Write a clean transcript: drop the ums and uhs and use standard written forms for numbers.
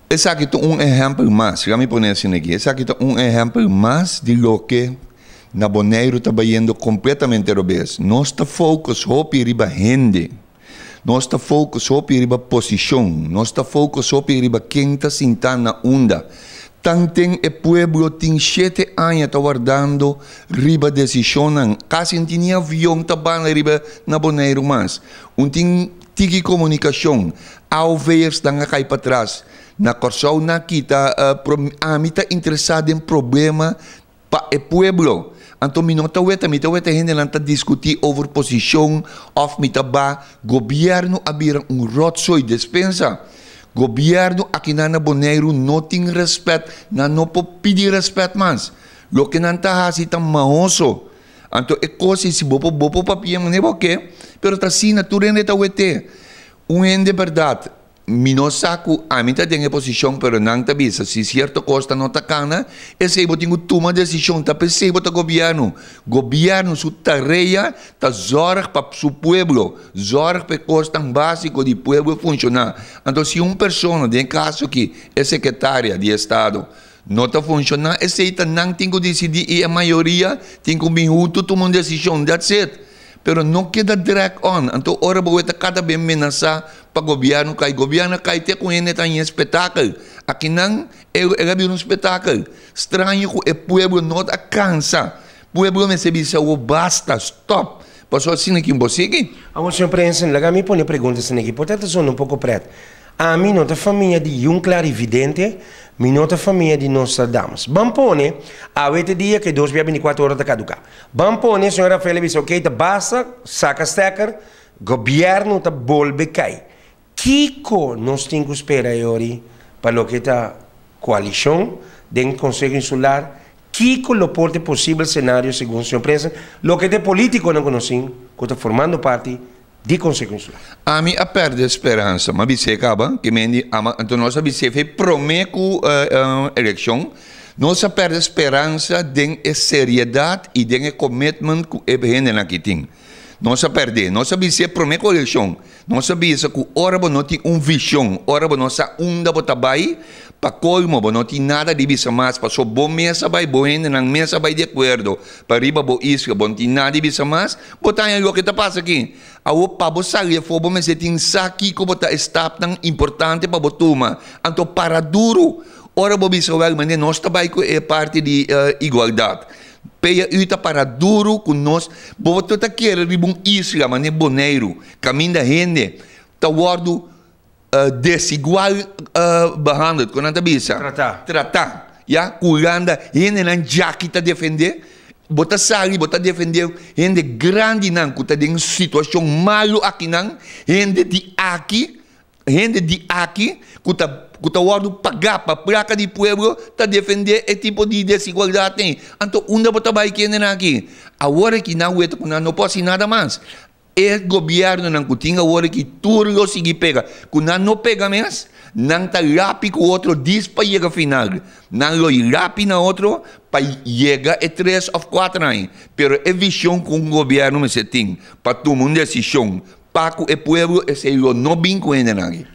Esaki ta un ehèmpel mas, laga mi pone asina aki, esaki ta un ehèmpel mas di loke na Boneiru ta bayendo kompletamente robes. Nos ta focus hopi riba hende, nos ta focus hopi riba posishon, nos ta focus hopi riba ken ta sintá na unda. Tanten e pueblo tin shete aña ta wardando riba desishonnan, kasi no tin ni avion ta banda riba na Boneiru mas. Un tin tiki komunikashon, AOV'ersnan a kai patras. Na Kòrsou nan a kita ami ta interesá den problema pa e pueblo. Anto mi no ta weta, mi ta weta hendenan ta diskutí over posishon òf mi ta ba. Gobièrnu a bira un ròtsooi despensa. Gobièrnu akinan na Boneiru no tin rèspèt, nan no por pidi rèspèt mas. Loke nan ta hasi ta mahoso. Anto e kos ei si bo por bo por papia manera bo ke, pero ta asina tur hende ta wet'é. Un hende bèrdat, mi no sa ku ami ta den e posishon pero nan ta bisa si sierto kos ta no ta kana, esei bo tin ku tuma desishon, ta p'esei bo ta gobièrnu. Gobièrnu su tarea ta zòrg pa su pueblo, zòrg pa e kosnan básiko di pueblo funshoná. Anto si un persona, den e kaso aki e sekretaria di estado, No ta funciona, esey ta nan tin cu dicidi y e mayoria tin cu bin hunto tuma un decision, that's it. Pero no keda drag on, anto ora bo weta cada be menasa pa gobierno cay, gobierno cay te cu hende ta haña espetakel. Aki nan el a bira un spetakel. Straño cu e pueblo no ta cansa, pueblo mester bisa awor basta, stop, pasobra asina ki bo sigui. Awor señor Prinsen, laga mi pone pregunta asina aki, por ta ta zona un poco pret. Ami no ta famia di yun clarividente, mi no ta famia di Nostradamus. Ban pone, awe ta dia ke dos bia binticuatro ora ta caduca. Ban pone, señor Rafael a bisa, ok, ta basta, saca stekker, gobierno ta bolbe cay. Kico nos tin cu spera e ori pa loke ta coalicion den Conseho Insular? Kico lo por ta e posibel scenario segun señor Prinsen? Loke ta e politiconan cu nos tin cu ta formando parti di Consejo Insular. Ami a perde speransa. M'a bis'é kaba, ke men di ama, anto nos a bis'é fe promé ku elekshon, nos a perde speransa den e seriedat i den e commitment ku e hendenan aki tin. Nos a perdé. Nos a bis'é promé ku elekshon. Nos a bisa ku ora bo no tin un vishon, ora bo no sa unda bo ta bai, pa kolmo bo no tin nada di bisa mas, paso bo mes a bai, bo hendenan mes a bai di akuerdo pa riba bo isla, bo no tin nada di bisa mas, Bo ta haña loke ta pasa aki. Awor pa bo sali afó bo mester tin sa kiko bo ta e stapnan importante pa bo tuma. Anto para duru. Ora bo bisa wèl manera nos ta bai ku e parti di igualdat. PAU ta para duru ku nos. Bo ta kere riba un isla manera Boneiru kaminda hende ta wòrdu desigual behandeld, kon nan ta bisa? Tratá. Tratá, ya, ku Hulanda hendenan djaki ta defendé, bo ta sali bo ta defendé hende grandinan ku ta den situashon malu akinan, hende di aki, hende di aki ku ta ku ta wòrdu pagá pa plaka di pueblo ta defendé e tipo di desigualdat ei. Anto unda bo ta bai ku hendenan aki? Awor aki nan weta ku nan no por hasi nada mas. E gobiernonan cu tin awor aki tur lo sigui pega. Cu nan no pega mes, nan ta lapi cu otro dis pa yega final. Nan lo lapi na otro pa yega e tres of cuater aña. Pero e vision cu un gobierno mester tin pa tuma un decision pa cu e pueblo esey lo no bin cu hendenan aki.